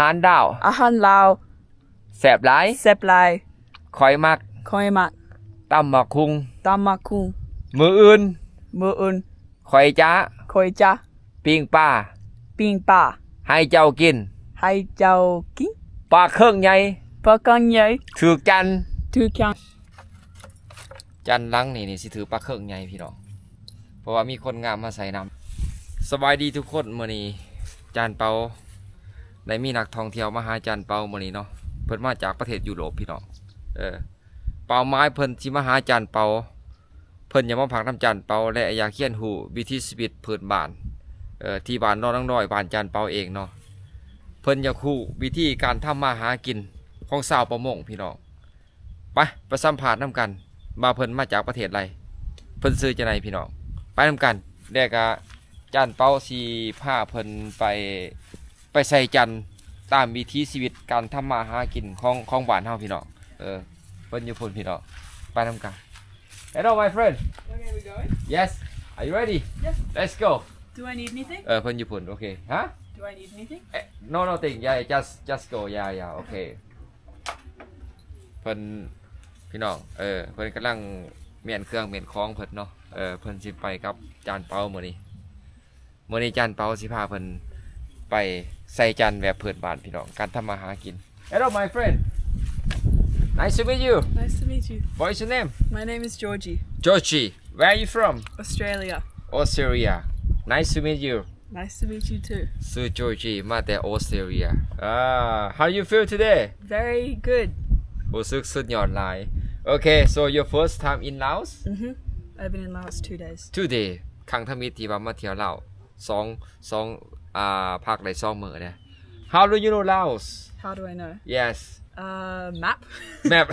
ອາຫານລາວ ອາຫານລາວ ແຊບຫຼາຍ ແຊບຫຼາຍ ຂ້ອຍມັກ ຂ້ອຍມັກ ຕຳບັກຫຸ່ງ ຕຳບັກຫຸ່ງ ມື້ອື່ນ ມື້ອື່ນ ຂ້ອຍຈະ ຂ້ອຍຈະ ປີ້ງປາ ປີ້ງປາ ໃຫ້ເຈົ້າກິນ ໃຫ້ເຈົ້າກິນ ປາເຄິ່ງໃຫຍ່ ປາເຄິ່ງໃຫຍ່ ຖືກຈັນ ຖືກຈັນ. ຈັນຫຼັງນີ້ນີ້ຊິຖືກປາເຄິ່ງໃຫຍ່ພີ່ນ້ອງ ເພາະວ່າມີຄົນງາມມາໃສ່ນຳ. ສະບາຍດີທຸກຄົນ ມື້ນີ້ຈານເປົາໄດ້ມີນັກທ່ອງທ່ຽວມາຫາຈານເປົາມື້ນີ້ເນາະ ເພິ່ນມາຈາກປະເທດຢູໂຣບພີ່ນ້ອງ ເອີ ເປົ້າໝາຍເພິ່ນຊິມາຫາຈານເປົາ ເພິ່ນຢາກມາພັກນຳຈານເປົາ ແລະ ຢາກຮຽນຮູ້ວິຖີຊີວິດພື້ນບ້ານ ເອີ ທີ່ບ້ານໜອງນາງນ້ອຍ ບ້ານຈານເປົາເອງເນາະ ເພິ່ນຢາກຮູ້ວິທີການທຳມາຫາກິນຂອງຊາວປະມົງພີ່ນ້ອງ. ໄປ ໄປສຳພາດນຳກັນວ່າເພິ່ນມາຈາກປະເທດໃດ ເພິ່ນຊື່ຈັ່ງໃດພີ່ນ້ອງ ໄປນຳກັນ. ແລ້ວກະຈານເປົາຊິພາເພິ່ນໄປ ໄປໃສ່ຈັນຕາມວິຖີຊີວິດການທຳມາຫາກິນຂອງ ຂອງບ້ານເຮົາພີ່ນ້ອງ ເອີ ເພິ່ນຢູ່ພຸ້ນພີ່ນ້ອງ ໄປນຳກັນ. Hello my friend. Okay, we going? Yes. Are you ready? Yes. Let's go. Do I need anything? ເອີ ເພິ່ນຢູ່ພຸ້ນ ໂອເຄ ຮະ? Do I need anything? ເອ no nothing. Yeah, just just go. Yeah, yeah, okay. ເພິ່ນ ພີ່ນ້ອງ ເອີ ເພິ່ນກຳລັງມ້ຽນເຄື່ອງມ້ຽນຂອງເພິ່ນເນາະ ເອີ ເພິ່ນຊິໄປກັບຈານເປົາມື້ນີ້ ມື້ນີ້ຈານເປົາຊິພາເພິ່ນໄປໃສ່ຈັນແບບພື້ນບ້ານພີ່ນ້ອງ ການທຳມາຫາກິນ. Hello my friend. Nice to meet you. Nice to meet you. What is your name? My name is Georgie. Georgie. Where are you from? Australia. Australia. Nice to meet you. Nice to meet you too. ຊື່ Georgie ມາແຕ່ Australia. Ah, how you feel today? Very good. ຮູ້ສຶກສຸດຍອດຫຼາຍ. Okay, so your first time in Laos? Mm-hmm. I've been in Laos two days. Two day. ຄັ້ງທຳອິດທີ່ວ່າມາທ່ຽວລາວ ສອງ ສອງ ອ່າ ພັກໄດ້ສອງມື້ເດ້. How do you know Laos? How do I know? Yes. Uh, map. Map.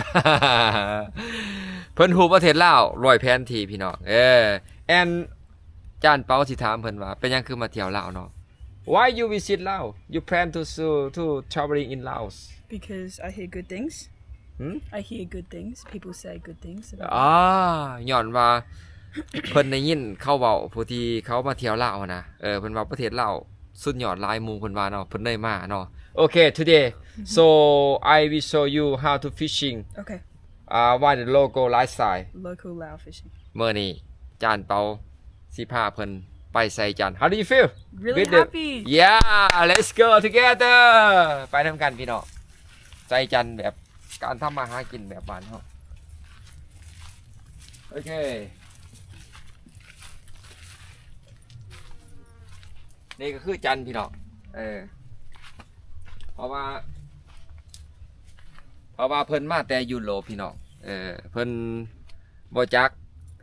ເພິ່ນຮູ້ປະເທດລາວດ້ວຍແຜນທີ່ພີ່ນ້ອງ ເອີ and ຈານເປົາຊິຖາມເພິ່ນວ່າ ເປັນຫຍັງຄືມາທ່ຽວລາວເນາະ? Why you visit Laos? You plan to to to traveling in Laos? Because I hear good things. ຫື? I hear good things. People say good things about ອາ ຍ້ອນວ່າເພິ່ນໄດ້ຍິນເຂົາເວົ້າ ຜູ້ທີ່ເຂົາມາທ່ຽວລາວຫັ້ນນະ ເອີ ເພິ່ນວ່າປະເທດລາວສຸດຍອດຫຼາຍ ໝູ່ເພິ່ນວ່າເນາະ ເພິ່ນເລີຍມາເນາະ. Okay, today, so I will show you how to fishing. Okay. Uh, what the local lifestyle. Local Lao fishing. ມື້ນີ້ຈານເປົາຊິພາເພິ່ນໄປໃສ່ຈັນ. How do you feel? Really happy. Yeah, let's go together. ໄປນຳກັນພີ່ນ້ອງ ໃສ່ຈັນແບບ ການທຳມາຫາກິນແບບບ້ານເຮົາ. ໂອເຄ ນີ້ກໍຄືຈັນພີ່ນ້ອງ ເອີ ເພາະວ່າ ເພາະວ່າເພິ່ນມາແຕ່ຢູໂຣບພີ່ນ້ອງ ເອີ ເພິ່ນບໍ່ຈັກ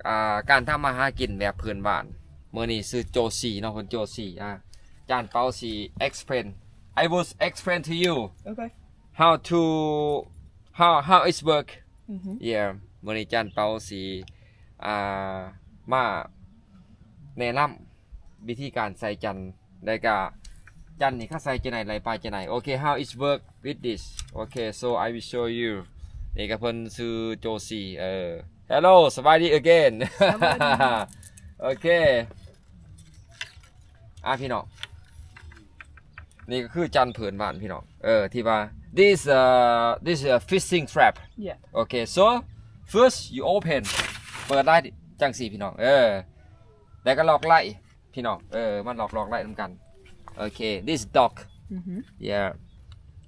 ອ່າ ການທຳມາຫາກິນແບບພື້ນບ້ານ. ມື້ນີ້ຊື່ໂຈຊີເນາະ ເພິ່ນໂຈຊີ ອ່າ ຈານເປົາຊິ explain. I will explain to you. Okay. How to, how, how it's work. Mm-hmm. Yeah. ມື້ນີ້ຈານເປົາຊິ ອ່າ ມາແນະນຳວິທີການໃສ່ຈັນ ແລ້ວກະຈັນນີ້ເຂົາໃສ່ຈັ່ງໃດ ໄລ່ປາຈັ່ງໃດ. Okay, how it's work with this. Okay, so I will show you. ນີ້ກໍເພິ່ນຊື່ໂຈຊີ ເອີ Hello, ສະບາຍດີ again. ສະບາຍດີ. ໂອເຄ ອ່າ ພີ່ນ້ອງ ນີ້ກໍຄືຈັນພື້ນບ້ານພີ່ນ້ອງ ເອີ ທີ່ວ່າ this uh this is a fishing trap. Yeah. Okay, so first you open ເປີດໄດ້ຈັ່ງຊີ້ພີ່ນ້ອງ ເອີ ແລ້ວກໍລັອກໄດ້ພີ່ນ້ອງ ເອີ ມາລັອກ ລັອກໄດ້ນຳກັນ. Okay, this dock. Mm-hmm. Yeah.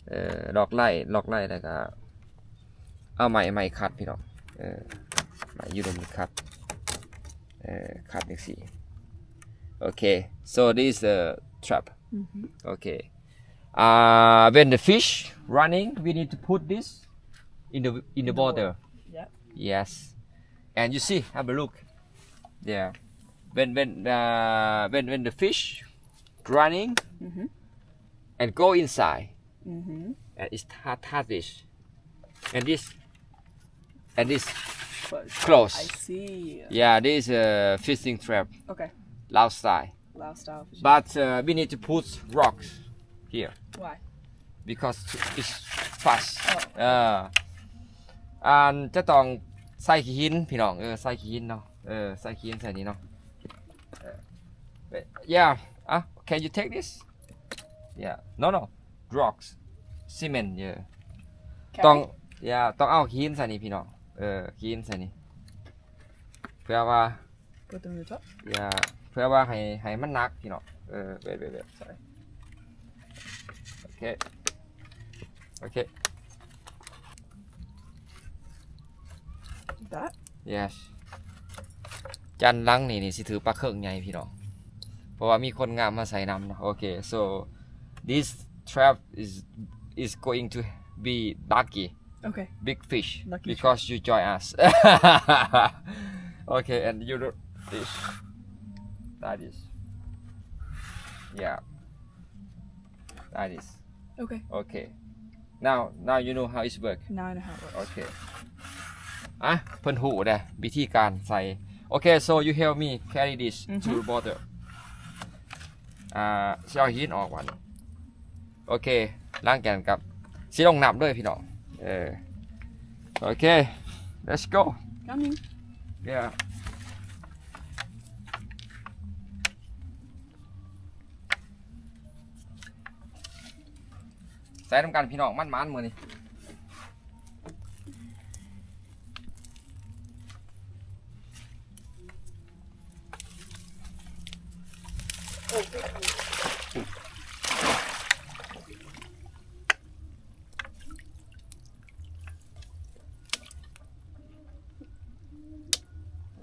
ເອີ ລັອກໄດ້ ລັອກໄດ້ ແລ້ວກໍເອົາໄມ້ ໄມ້ຂັດພີ່ນ້ອງ ເອີ ໄມ້ຢູໂຣບຂັດ ເອີ ຂັດຈັ່ງຊີ້. Okay, so this is a trap. Mm-hmm. Okay. Uh, when the fish running, we need to put this in the, in the water. Yeah. Yes. And you see, have a look. Yeah. When, when, uh, when, when the fish running, mm-hmm, and go inside, mm-hmm, and it's ta-, touch this. And this, and this close. Close. I see. Yeah, this is a fishing trap. Okay. Lao style. Lao style fishing. But, uh, we need to put rocks here. Why? Because it's fast. Oh. ເອີ ອັນ ຈະຕ້ອງໃສ່ຂີ້ຫີນພີ່ນ້ອງ ເອີ ໃສ່ຂີ້ຫີນເນາະ ເອີ ໃສ່ຂີ້ຫີນໃສ່ນີ້ເນາະ ເອີ Yeah. Ah, can you take this? Yeah. No, no. Rocks. cement ເອີ ຕ້ອງ Carry? ຢ່າ ຕ້ອງເອົາຫີນໃສ່ນີ້ພີ່ນ້ອງ ເອີ ຫີນໃສ່ນີ້ ເພື່ອວ່າ Put them on the top? ຢ່າ ເພື່ອວ່າໃຫ້ໃຫ້ມັນໜັກພີ່ນ້ອງ ເອີ wait wait wait sorry ໂອເຄ ໂອເຄ That? Yes ຈັນຫຼັງນີ້ນີ້ຊິຖືປາເຄິ່ງໃຫຍ່ພີ່ນ້ອງ ເພາະວ່າມີຄົນງາມມາໃສ່ນຳເນາະ ໂອເຄ so this trap is is going to be lucky Okay. big fish Lucky because you join us. Okay, and you do this. Like this. Yeah. Like this. Okay. Okay. Now, now you know how it works. Now I know how it works. Okay. ອ່ະ ເພິ່ນຮູ້ເດ້ ວິທີການໃສ່. Okay, so you help me carry this to the bottom. ອ່າ ຊິເອົາຫີນອອກບັດນີ້. ໂອເຄ ຫຼັງຈາກນັ້ນກໍຊິລົງນ້ຳເລີຍພີ່ນ້ອງ ເອີ ໂອເຄ let's go Coming. yeah ໃສ່ນຳກັນພີ່ນ້ອງ ມັນໆມື້ນີ້.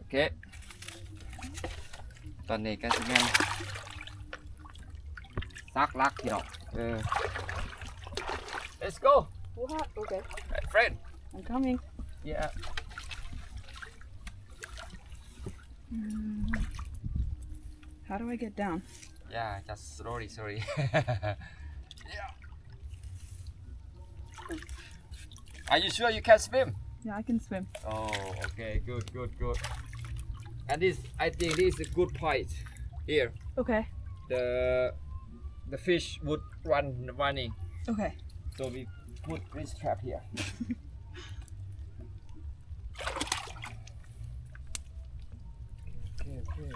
Okay. ຕອນນີ້ກໍຊິແມ່ນສັກຫຼັກພີ່ນ້ອງ ເອີ let's go What? Okay. my friend I'm coming. yeah Mm. How do I get down? yeah just slowly slowly yeah Are you sure you can swim? Yeah, I can swim. Oh, okay, good, good, good. And this, I think this is a good point here. Okay. The the fish would run running. Okay. So we put this trap here. okay, okay.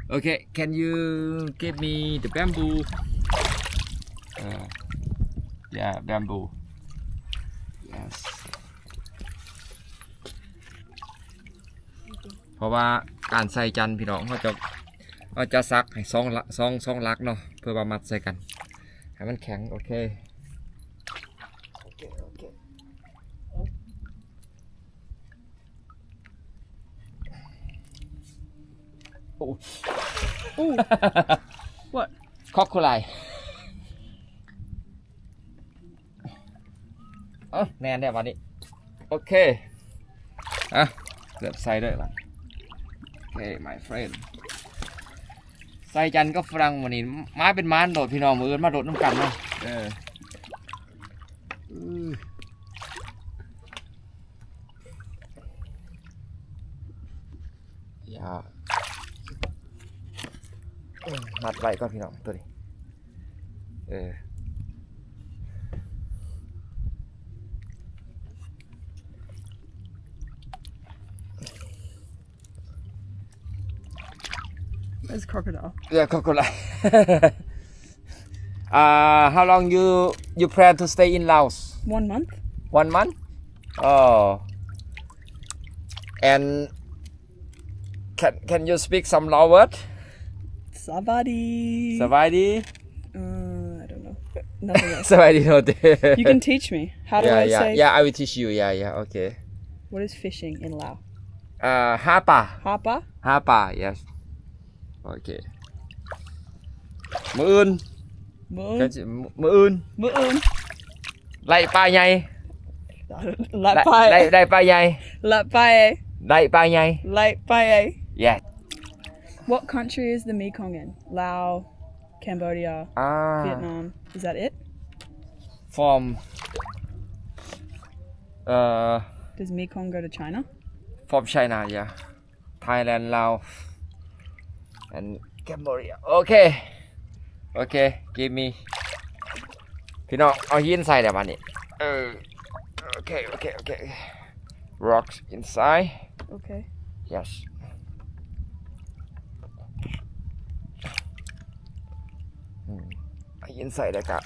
Okay, can you give me the bamboo? Uh, yeah, bamboo. Yes. ເພາະວ່າການໃສ່ຈັນພີ່ນ້ອງ ເຮົາຈະ ເຮົາຈະສັກໃຫ້ສອງ ສອງ ສອງຫຼັກເນາະ ເພື່ອວ່າມັດໃສ່ກັນໃຫ້ມັນແຂງ. ໂອເຄ ໂອເຄ ໂອເຄ. ໂອ້ Ooh. What? ຄອກໂຄໄລ. ເອີ ແໜ້ນແລ້ວບັດນີ້. ໂອເຄ ອ່ະ ເກືອບໃສ່ເດີບັດ. ໂອເຄ my friend. ໃສ່ຈັນກັບຝຣັ່ງມື້ນີ້ ມາເປັນມານໂລດພີ່ນ້ອງ ມື້ອື່ນມາໂດດນຳກັນເນາະ. ເອີ ຢ່າ ມັດໄວ້ກ່ອນພີ່ນ້ອງ ໂຕນີ້. ເອີ It's crocodile. Yeah, crocodile. Uh, how long you you plan to stay in Laos? One month. One month? Oh. And can can you speak some Lao word? ສະບາຍດີ ສະບາຍດີ. Uh, I don't know. Nothing else. ສະບາຍດີ ໂນເຕ. You can teach me. How do yeah, I yeah, say? Yeah, I will teach you. Yeah, yeah, okay. What is fishing in Lao? Uh, ຫາປາ ຫາປາ ຫາປາ yes. ໂອເຄ ມື້ອື່ນ ມື້ອື່ນ ມື້ອື່ນ ມື້ອື່ນ ໄລ່ປາໃຫຍ່ ໄລ່ປາ ໄລ່ ໄລ່ປາໃຫຍ່ ໄລ່ປາ ໄລ່ປາໃຫຍ່ ໄລ່ປາໃຫຍ່. Yes. What country is the Mekong in? Lao, Cambodia, ອ່າ Vietnam. Is that it? from uh Does Mekong go to China? From China, yeah. Thailand, Laos and Cambodia. Okay. Okay, give me. ພີ່ນ້ອງ ເອົາຫີນໃສ່ແລ້ວບາດນີ້. ເອີ okay, okay, okay. Rocks inside. Okay. Yes. ອືມ ເອົາຫີນໃສ່ແລ້ວກະ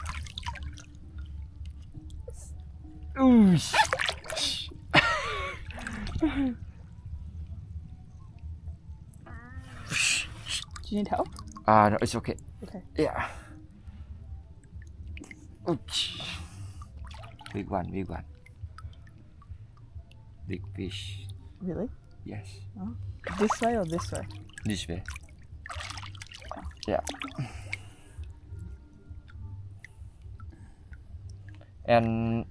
Do you need help? Uh, no, it's okay. Okay. Yeah. Ouch. Big one, big one. Big fish. Really? Yes. Oh. This way or this way? This way. Yeah. And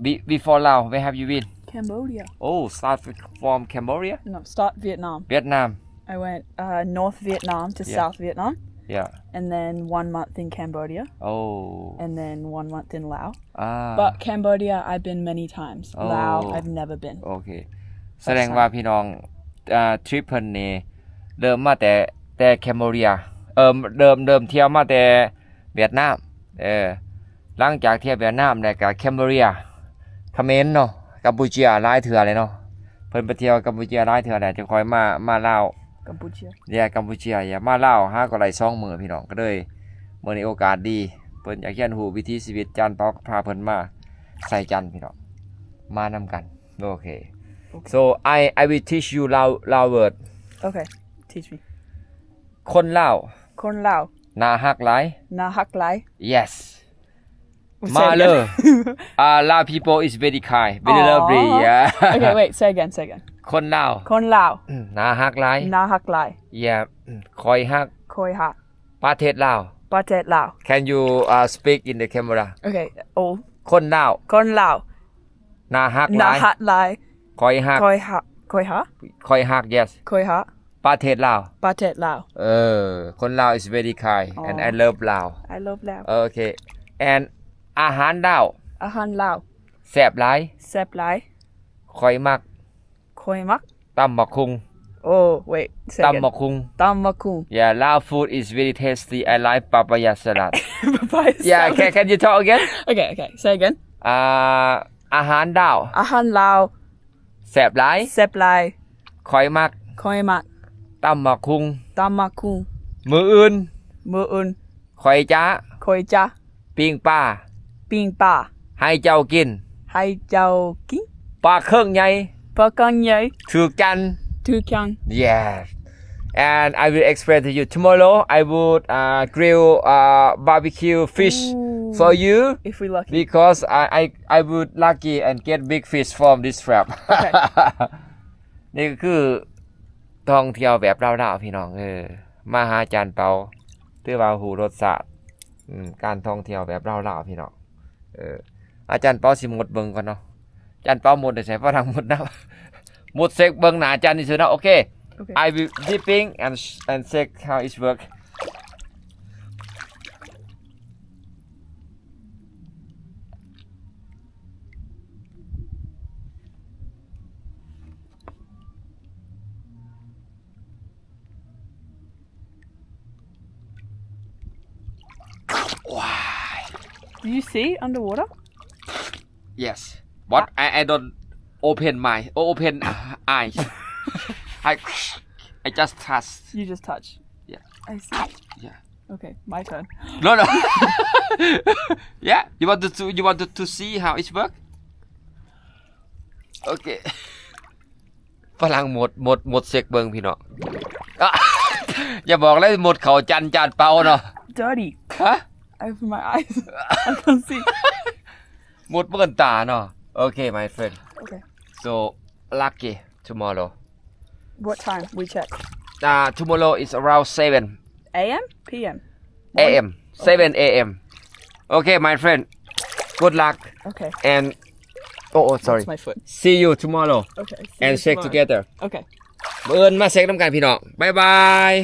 be- before Laos, where have you been? Cambodia. Oh, start f- from Cambodia? No, start Vietnam. Vietnam. I went uh, North Vietnam to Yeah. South Vietnam, Yeah. and then one month in Cambodia, Oh. and then one month in Laos. Ah. But Cambodia, I've been many times. Laos, Oh. I've never been. Okay. ສະແດງວ່າ That's nice. ພີ່ນ້ອງ ອ່າ ທຣິບເພິ່ນນີ້ເລີ່ມມາແຕ່ ແຕ່ Cambodia ເອີ ເລີ່ມ ເລີ່ມທ່ຽວມາແຕ່ຫວຽດນາມ. ເອີ ຫຼັງຈາກທ່ຽວຫວຽດນາມແລ້ວກະ Cambodia ຂະເໝນເນາະ ກຳປູເຈຍຫຼາຍເທື່ອເລີຍເນາະ. ເພິ່ນໄປທ່ຽວກຳປູເຈຍຫຼາຍເທື່ອແລ້ວ ຈຶ່ງຄ່ອຍມາ ມາລາວ ກຳປູເຈຍ Yeah, ກຳປູເຈຍ Yeah. ມາລາວຫາກໍໄດ້ສອງມື້ ພີ່ນ້ອງ. ກໍເລີຍມື້ນີ້ໂອກາດດີ ເພິ່ນຢາກຮຽນຮູ້ວິຖີຊີວິດ ຈານເປົາພາເພິ່ນມາໃສ່ຈັນ ພີ່ນ້ອງ ມານຳກັນ. ໂອເຄ Okay. So I I will teach you Lao Lao word. Okay, teach me. ຄົນລາວ ຄົນລາວ ໜ້າຮັກຫຼາຍ ໜ້າຮັກຫຼາຍ Yes. Say it again. ມາເລີຍ Ah, Lao people is very kind, very Aw. lovely. Yeah. Okay, wait, say again, say again. ຄົນລາວ ຄົນລາວ ໜ້າຮັກຫຼາຍ ໜ້າຮັກຫຼາຍ Yeah. ຂ້ອຍຮັກ ຂ້ອຍຮັກ ປະເທດລາວ ປະເທດລາວ Can you uh, speak in the camera? Okay. Oh. ຄົນລາວ ຄົນລາວ ໜ້າຮັກຫຼາຍ ໜ້າຮັກຫຼາຍ ຂ້ອຍຮັກ ຂ້ອຍຮັກ ຂ້ອຍຮັກ Yes. ຂ້ອຍຮັກ ປະເທດລາວ ປະເທດລາວ ເອີ ຄົນລາວ is very kind and I Aw. love Lao. I love Lao. Okay. And ອາຫານລາວ ອາຫານລາວ ແຊບຫຼາຍ ແຊບຫຼາຍ ຂ້ອຍມັກ ຂ້ອຍມັກ ຕຳບັກຫຸ່ງ Oh, wait. Say ຕຳ again. ບັກຫຸ່ງ ຕຳບັກຫຸ່ງ Yeah, Lao food is very tasty. I like papaya salad. Papaya Yeah, salad. Can, can you talk again? Okay, okay. Say again. ອາ ອາຫານລາວ ອາຫານລາວ ແຊບຫຼາຍ ແຊບຫຼາຍ ຂ້ອຍມັກ ຂ້ອຍມັກ ຕຳບັກຫຸ່ງ ຕຳບັກຫຸ່ງ ມື້ອື່ນ ມື້ອື່ນ ຂ້ອຍຈະ ຂ້ອຍຈະ ປີ້ງປາ ປີ້ງປາ ໃຫ້ເຈົ້າກິນ ໃຫ້ເຈົ້າກິນ ປາເຄິ່ງໃຫຍ່ ປາເຄິ່ງໃຫຍ່ ຖືກຈັນ ຖືກຈັນ Yes. And I will explain to you. Tomorrow, I would uh, grill uh, barbecue fish Ooh. for you If we lucky. because I, I, I would lucky and get big fish from this trap. Okay. ນີ້ກໍຄືທ່ອງທ່ຽວແບບລາວໆ ພີ່ນ້ອງເອີຍ ມາຫາຈານເປົາ ຖືວ່າຮູ້ລົດຊາດ ອືມ ການທ່ອງທ່ຽວແບບລາວໆ ພີ່ນ້ອງ. ເອີ ອາຈານເປົາຊິໝົດເບິ່ງກ່ອນເນາະ. ອາຈານເປົາໝົດໄດ້ໃສ ຝຣັ່ງໝົດນຳ. ໝົດເຊັກເບິ່ງໜ້າອາຈານຊື່ໆເນາະ. ໂອເຄ Okay. I will dipping and and check how it work. Why? Do you see underwater? Yes. But I, I don't open my open eyes. I I just touch. You just touch. Yeah. I see. Yeah. Okay, my turn. No, no. Yeah, you want to, to you want to, to see how it work? Okay. ຝຣັ່ງໝົດ ໝົດ ໝົດເຊັກເບິ່ງ ພີ່ນ້ອງ. ອະ ຢ່າບອກເລີຍ ໝົດເຂົ້າຈັນ ຈານເປົາເນາະ. Dirty. ຮະ? I open my eyes. I can't see. ໝົດເບິ່ງຕາເນາະ. Okay, my friend. Okay. So, lucky tomorrow. What time? We check. Uh, tomorrow is around seven. A M? P M? A M. Seven A M. Okay, my friend. Good luck. Okay. And, oh, oh, sorry. That's my foot. See you tomorrow. Okay. See you tomorrow. And check together. Okay. ມື້ອື່ນມາເຊັກນຳກັນ ພີ່ນ້ອງ. Bye bye.